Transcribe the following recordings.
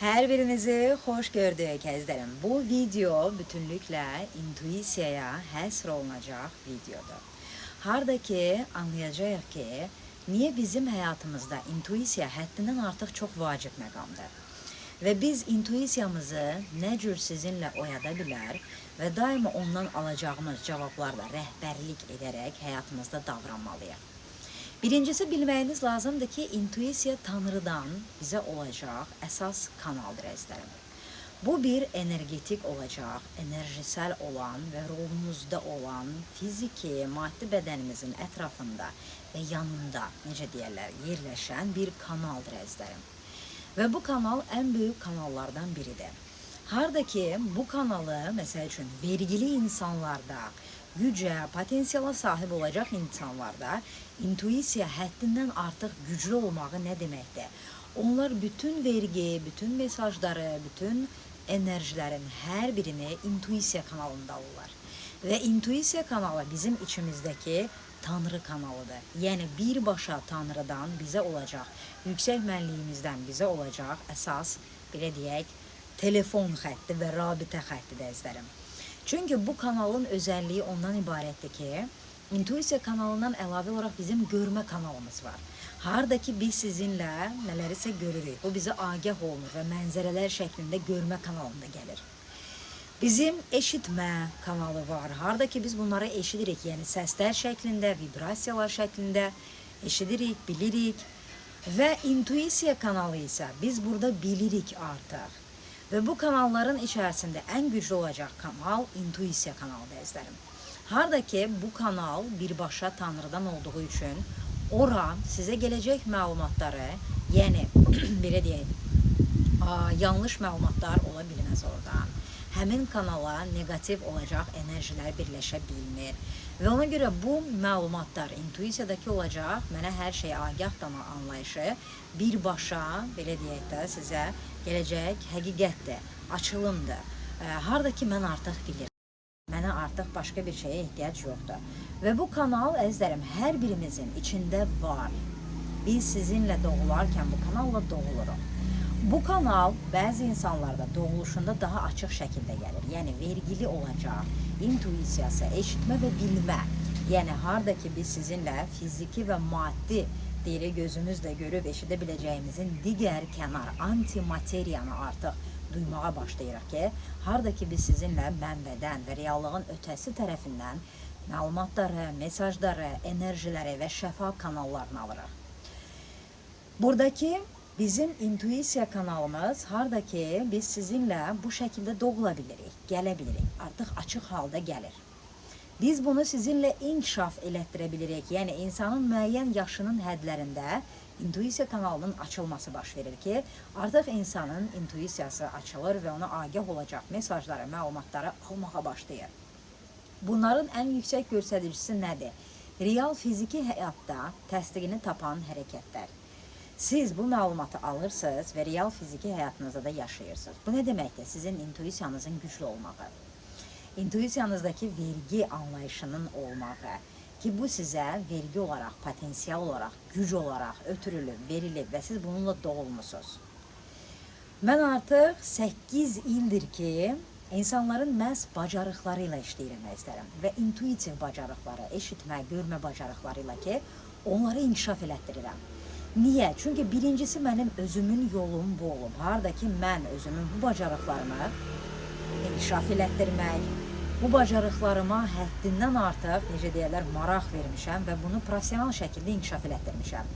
Hər birinizi xoş gördük əzizlərim. Bu video bütünlüklə intuisiyaya həsr olunacaq videodur. Harda ki anlayacağıq ki, niyə bizim həyatımızda intuisiya həddindən artıq çox vacib məqamdır. Və biz intuisiyamızı nə cür sizinlə oyada bilər və daima ondan alacağımız cavablarla rəhbərlik edərək həyatımızda davranmalıyıq. Birincisi bilməyiniz lazımdır ki, intuisiya Tanrıdan bizə olacaq əsas kanaldır əzizlərim. Bu bir energetik olacaq, enerjisel olan və ruhumuzda olan fiziki, maddi bədənimizin ətrafında və yanında, necə deyərlər, yerləşən bir kanaldır əzizlərim. Və bu kanal ən böyük kanallardan biridir. Harda ki bu kanalı, məsəl üçün, vergili insanlarda, gücə, potensiala sahib olacaq insanlarda intuisiya həddindən artıq güclü olmağı nə deməkdir? Onlar bütün vergi, bütün mesajları, bütün enerjilərin hər birini intuisiya kanalında alırlar. Və intuisiya kanalı bizim içimizdəki Tanrı kanalıdır. Yəni birbaşa Tanrıdan bizə olacaq, yüksək mənliyimizdən bizə olacaq əsas, belə deyək, telefon xətti və rabitə xəttidir əzizlərim. Çünki bu kanalın özəlliyi ondan ibarətdir ki, intuisiya kanalından əlavə olaraq bizim görmə kanalımız var. Harda ki biz sizinlə nələrisə görürük. Bu bizə agah olunur və mənzərələr şəklində görmə kanalında gəlir. Bizim eşitmə kanalı var. Harda ki biz bunları eşidirik, yəni səslər şəklində, vibrasiyalar şəklində eşidirik, bilirik. Və intuisiya kanalı isə biz burada bilirik artıq. Və bu kanalların içərisində ən güclü olacaq kanal intuisiya kanalıdır əzizlərim. Harda ki bu kanal birbaşa Tanrıdan olduğu üçün ora sizə gələcək məlumatları, yəni belə deyək, yanlış məlumatlar ola bilməz oradan. Həmin kanala neqativ olacaq enerjilər birləşə bilmir. Və ona görə bu məlumatlar intuisiyadakı olacaq, mənə hər şeyə agah dana anlayışı birbaşa, belə deyək də, sizə gələcək həqiqətdir, açılımdır. Harda ki mən artıq bilirəm. Mənə artıq başqa bir şeyə ehtiyac yoxdur. Və bu kanal, əzizlərim, hər birimizin içində var. Biz sizinlə doğularkən bu kanalla doğuluruq. Bu kanal bəzi insanlarda doğuluşunda daha açıq şəkildə gəlir. Yəni vergili olacaq, intuisiyası, eşitmə və bilmə. Yəni harda ki biz sizinlə fiziki və maddi dili gözümüzlə görüb eşidə biləcəyimizin digər kənar antimateriyanı artıq duymağa başlayırıq ki, harda ki biz sizinlə mənbədən və reallığın ötəsi tərəfindən məlumatları, mesajları, enerjiləri və şəfa kanallarını alırıq. Buradakı bizim intuisiya kanalımız harda ki biz sizinlə bu şəkildə doğula bilirik, gələ bilirik. Artıq açıq halda gəlir. Biz bunu sizinlə inkişaf elətdirə bilirik. Yəni insanın müəyyən yaşının hədlərində intuisiya kanalının açılması baş verir ki, artıq insanın intuisiyası açılır və ona agah olacaq mesajları, məlumatları almağa başlayır. Bunların ən yüksək göstəricisi nədir? Real fiziki həyatda təsdiqini tapan hərəkətlər. Siz bu məlumatı alırsınız və real fiziki həyatınızda da yaşayırsınız. Bu nə deməkdir? Sizin intuisiyanızın güclü olmağı. İntuisiyanızdakı vergi anlayışının olmağı ki, bu sizə vergi olaraq, potensial olaraq, güc olaraq ötürülüb, verilib və siz bununla doğulmusunuz. Mən artıq 8 ildir ki, insanların məhz bacarıqları ilə işləyirəm əzizlərim və intuitiv bacarıqları, eşitmə, görmə bacarıqları ilə ki, onları inkişaf elətdirirəm. Niyə? Çünki birincisi mənim özümün yolum bu olub. Harda ki mən özümün bu bacarıqlarımı inkişaf elətdirmək, bu bacarıqlarıma həddindən artıq, necə deyərlər, maraq vermişəm və bunu professional şəkildə inkişaf elətdirmişəm.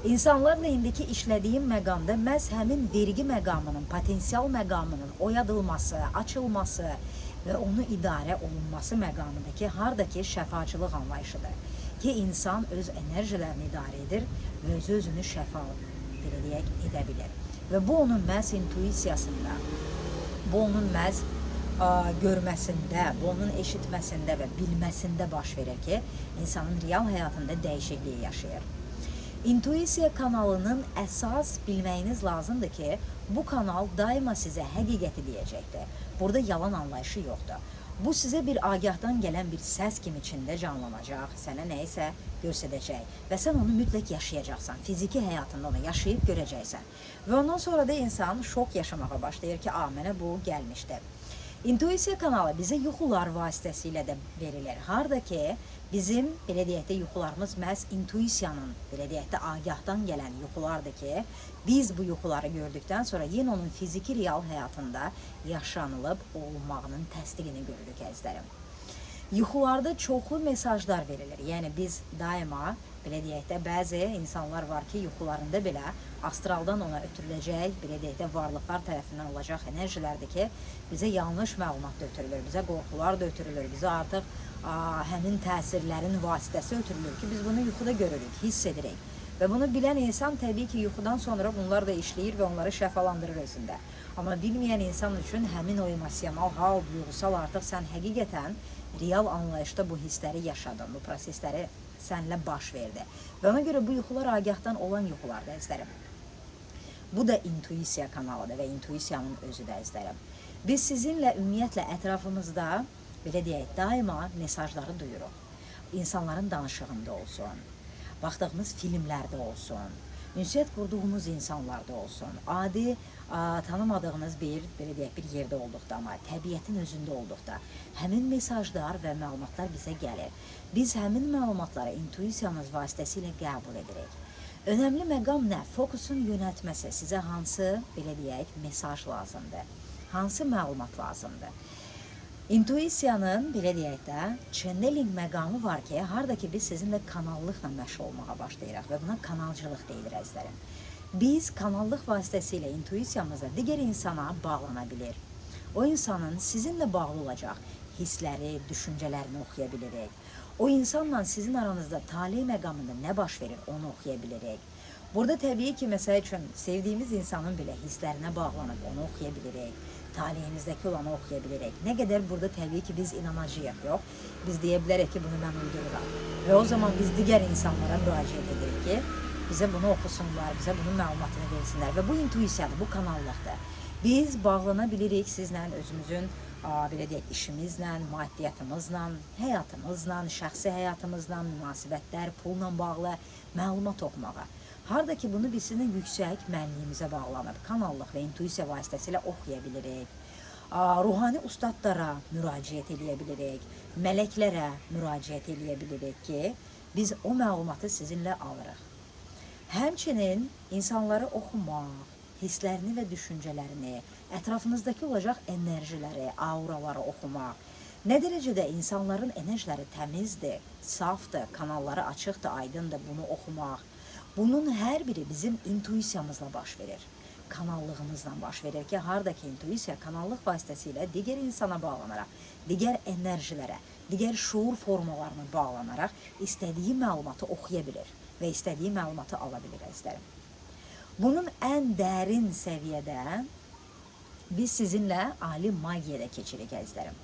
İnsanlarla indiki işlədiyim məqamda məhz həmin vergi məqamının, potensial məqamının oyadılması, açılması və onu idarə olunması məqamındakı hardakı şəfaçılıq anlayışıdır. Ki insan öz enerjilərini idarə edir və öz özünü şəfa, belə deyək, edə bilir. Və bu onun məhz intuisiyasında, bu onun məhz görməsində, bu onun eşitməsində və bilməsində baş verir ki, insanın real həyatında dəyişikliyi yaşayır. İntuisiya kanalının əsas bilməyiniz lazımdır ki, bu kanal daima sizə həqiqəti deyəcəkdir. Burada yalan anlayışı yoxdur. Bu sizə bir agahdan gələn bir səs kimi içində canlanacaq, sənə nə isə göstərəcək və sən onu mütləq yaşayacaqsan. Fiziki həyatında onu yaşayıb görəcəksən. Və ondan sonra da insan şok yaşamağa başlayır ki, "A, mənə bu gəlmişdi." İntuisiya kanalı bizə yuxular vasitəsilə də verilir. Harda ki, bizim, belə deyək də, yuxularımız məhz intuisiyanın, belə deyək də, agahdan gələn yuxulardır ki, biz bu yuxuları gördükdən sonra yenə onun fiziki real həyatında yaşanılıb olmağının təsdiqini görürük əzizlərim. Yuxularda çoxlu mesajlar verilir. Yəni biz daima, belə deyək də, bəzi insanlar var ki, yuxularında belə astraldan ona ötürüləcək, belə deyək də, varlıqlar tərəfindən olacaq enerjilərdir ki, bizə yanlış məlumat da ötürülür, bizə qorxular da ötürülür, bizə artıq həmin təsirlərin vasitəsi ötürülür ki, biz bunu yuxuda görürük, hiss edirik. Və bunu bilən insan təbii ki, yuxudan sonra bunlar da işləyir və onları şəfalandırır özündə. Amma bilməyən insan üçün həmin o emosional hal, duyğusal artıq sən həqiqətən real anlayışda bu hissləri yaşadın, bu prosesləri sənlə baş verdi. Və ona görə bu yuxular agahdan olan yuxulardır əzizlərim. Bu da intuisiya kanalıdır və intuisiyanın özü də əzizlərim. Biz sizinlə ümumiyyətlə ətrafımızda, belə deyək, daima mesajları duyuruq. İnsanların danışığında olsun, baxdığımız filmlərdə olsun, ünsiyyət qurduğumuz insanlarda olsun, adi tanımadığınız bir, belə deyək, bir yerdə olduqda, amma təbiətin özündə olduqda həmin mesajlar və məlumatlar bizə gəlir. Biz həmin məlumatları intuisiyamız vasitəsilə qəbul edirik. Önəmli məqam nə? Fokusun yönəltməsi. Sizə hansı, belə deyək, mesaj lazımdır? Hansı məlumat lazımdır? İntuisiyanın, belə deyək də, channeling məqamı var ki, harda ki biz sizinlə kanallıqla məşğul olmağa başlayırıq və buna kanalcılıq deyilir əzizlərim. Biz kanallıq vasitəsilə intuisiyamızla digər insana bağlana bilir. O insanın sizinlə bağlı olacaq hissləri, düşüncələrini oxuya bilirik. O insanla sizin aranızda taley məqamında nə baş verir, onu oxuya bilirik. Burada təbii ki, məsəl üçün, sevdiyimiz insanın belə hisslərinə bağlanıb onu oxuya bilirik. Taleyimizdəki olanı oxuya bilirik. Nə qədər burada təbii ki, biz inanacağıq, yox. Biz deyə bilərik ki, bunu mən uydururam. Və o zaman biz digər insanlara müraciət edirik ki, bizə bunu oxusunlar, bizə bunun məlumatını versinlər. Və bu intuisiyadır, bu kanallıqdır. Biz bağlana bilirik sizlə özümüzün, belə deyək, işimizlə, maddiyyatımızla, həyatımızla, şəxsi həyatımızla, münasibətlər, pulla bağlı məlumat oxumağa. Harda ki, bunu biz sizinlə yüksək mənliyimizə bağlanıb, kanallıq və intuisiya vasitəsilə oxuya bilirik. Ruhani ustadlara müraciət eləyə bilirik, mələklərə müraciət eləyə bilirik ki, biz o məlumatı sizinlə alırıq. Həmçinin insanları oxumaq, hisslərini və düşüncələrini, ətrafınızdakı olacaq enerjiləri, auraları oxumaq, nə dərəcədə insanların enerjiləri təmizdir, safdır, kanalları açıqdır, aydındır, bunu oxumaq. Bunun hər biri bizim intuisiyamızla baş verir. Kanallığımızla baş verir ki, haradakı intuisiya kanallıq vasitəsilə digər insana bağlanaraq, digər enerjilərə, digər şuur formalarına bağlanaraq istədiyi məlumatı oxuya bilir və istədiyi məlumatı ala bilir əzizlərim. Bunun ən dərin səviyyədə biz sizinlə ali magiyada keçirik əzizlərim.